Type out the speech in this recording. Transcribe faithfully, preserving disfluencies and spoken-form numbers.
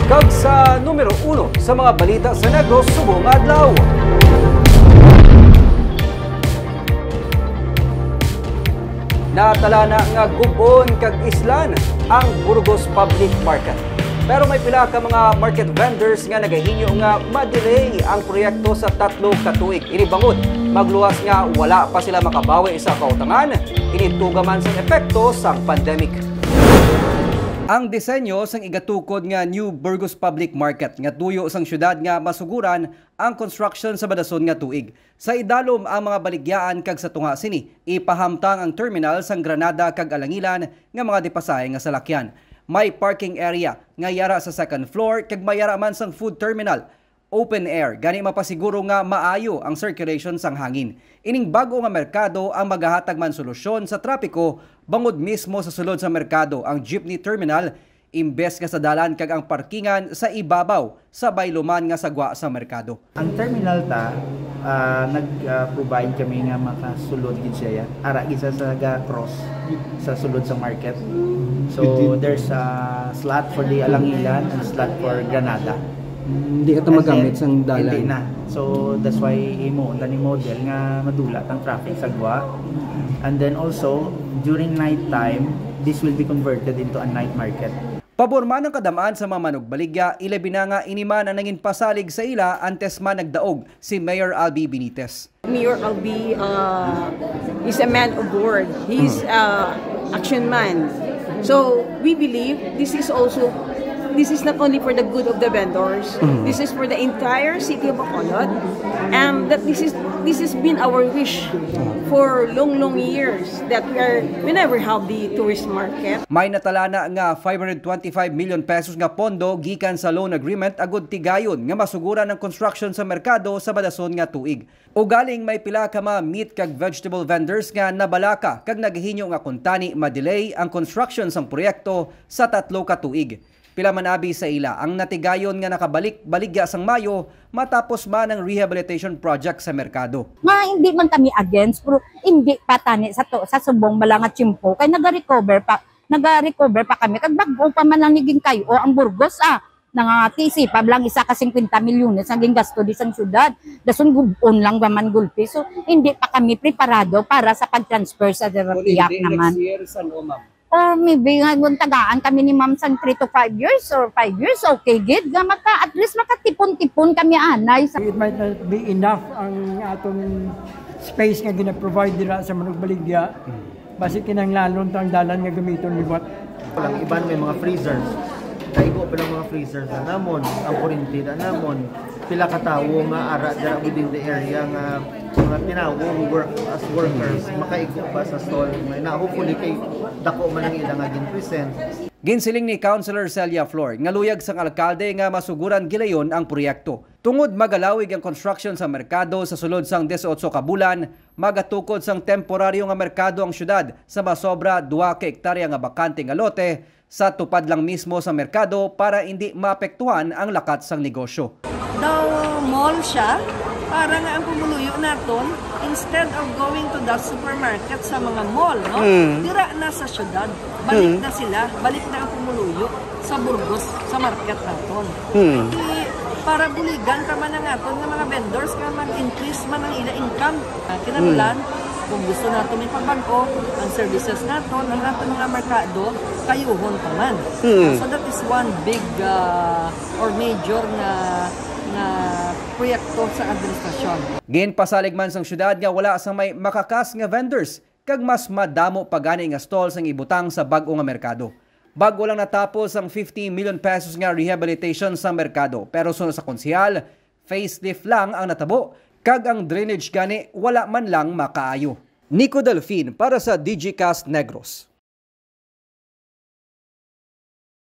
Kag sa numero uno sa mga balita sa Negros subong nga adlaw. Natala na nga gub-on kag islan ang Burgos Public Market. Pero may pila ka mga market vendors nga nagahinyo nga ma-delay ang proyekto sa tatlo ka tuig. Ini bangod magluwas nga wala pa sila makabawi sa kautangan, ini tuga man sang epekto sang pandemic. Ang disenyo sang igatukod nga New Burgos Public Market nga tuyo sang siyudad nga masuguran ang construction sa madason nga tuig. Sa idalom ang mga baligyaan kag sa tunga sini, ipahamtang ang terminal sang Granada kag Alangilan nga mga dipasahe nga salakyan. May parking area nga yara sa second floor kag may yara man sang food terminal. Open air, gani mapasiguro nga maayo ang circulation sang hangin. Ining bag-o nga merkado ang magahatag man solusyon sa trapiko bangod mismo sa sulod sa merkado ang jeepney terminal imbes nga sa dalan kag ang parkingan sa ibabaw sa bayluman nga sa gwa sa merkado. Ang terminal ta, ah, nag, ah, provide kami nga makasulod gid siya, ara gid sa, sa ga-cross sa sulod sa market. So, there's a slot for the Alangilan and slot for Granada. Mm, hindi ka ta And magamit then, sang dalan. Hindi na. So, that's why himuon ta ni model nga madula tang traffic sa gwa. And then also, during night time, this will be converted into a night market. Pabor man ang kadam-an sa mga manugbaligya, ilabi na nga ini man ang nangin pasalig sa ila antes man nagdaog si Mayor Albi Benitez. Mayor Albi, uh, is a man of word. He's, uh, action man. So we believe this is also, this is not only for the good of the vendors. This is for the entire city of Bacolod, and that this is, this has been our wish for long, long years that we are, we never have the tourist market. May natalana nga five hundred twenty-five million pesos nga pondo gikan sa loan agreement agud tigayon nga masuguran ang construction sa merkado sa madason nga tuig. Ugaling may pila ka mga meat kag vegetable vendors nga nabalaka kag nagahinyo nga kuntani ma-delay ang construction sang proyekto sa tatlo ka tuig. Pila man abi sa ila ang natigayon nga nakabalik baligya sang Mayo matapos man ang rehabilitation project sa merkado. Nga hindi man kami against, pero hindi pa tani sa to, sa subong bala nga tiyempo kay naga-recover pa, naga-recover pa kami kag bag-o pa man lang ni ginkay-o ang Burgos, ah. Nangangati, sipa lang isa ka singkwenta milyones ang gingasto di sang syudad. Dason gub-on lang ba man gulpi. So, hindi pa kami preparado para sa pag-transfer sa Kung Tiyak hindi naman. Next year, san-o, ma'am? Or maybe nga kung tagaan kami ni ma'am sang three to five years or five years, okay gid. Nga maka, at least makatipon-tipon kami anay sa It might not be enough ang atong space nga gina-provide dira sa Manugbaligya. Basi kinahanglanon ta ang dalan nga gamiton liwat. Ang iban may mga freezers. Kaigo pa lang mga freezers na namon, ang kuryente na namon. Pila ka tawo nga ara dira within the area nga mga tinawo who work as workers, makaigo pa sa stall. May na, hopefully kay dako man ang ila nga gin-present. Ginsiling ni Councilor Celia Flor nga luyag sang alkalde nga masuguran gilayon ang proyekto. Tungod magalawig ang construction sa merkado sa sulod sang disiotso ka bulan, magatukod sang temporaryo nga merkado ang syudad sa masobra dua ka ektarya nga bakante nga lote sa tupad lang mismo sa merkado para indi maapektuhan ang lakat sang negosyo. Daw mall siya, para nga ang pumuluyo naton, instead of going to the supermarket sa mga mall, no? Mm. Dira na sa syudad. Balik Mm. na sila, balik na ang pumuluyo sa Burgos, sa market naton. Mm. I-, para buligan ta man ang aton nga mga vendors nga mag-increase man ang ila income. Ah, kinahanglan, Mm. kung gusto nato may pagbag-o, ang services naton, ang aton mga merkado, kayuhon pa man. Mm. So that is one big, ah, or major nga, nga proyekto sa administrasyon. Ginpasalig man sang syudad nga wala sang may makakas nga vendors kag mas madamo pa gani nga stall sang ibutang sa bag-o nga merkado. Bag-o lang natapos ang fifty million pesos nga rehabilitation sang merkado, pero suno sa konsehal, facelift lang ang natabo, kag ang drainage gani wala man lang makaayo. Nico Delfin para sa Digicast Negros.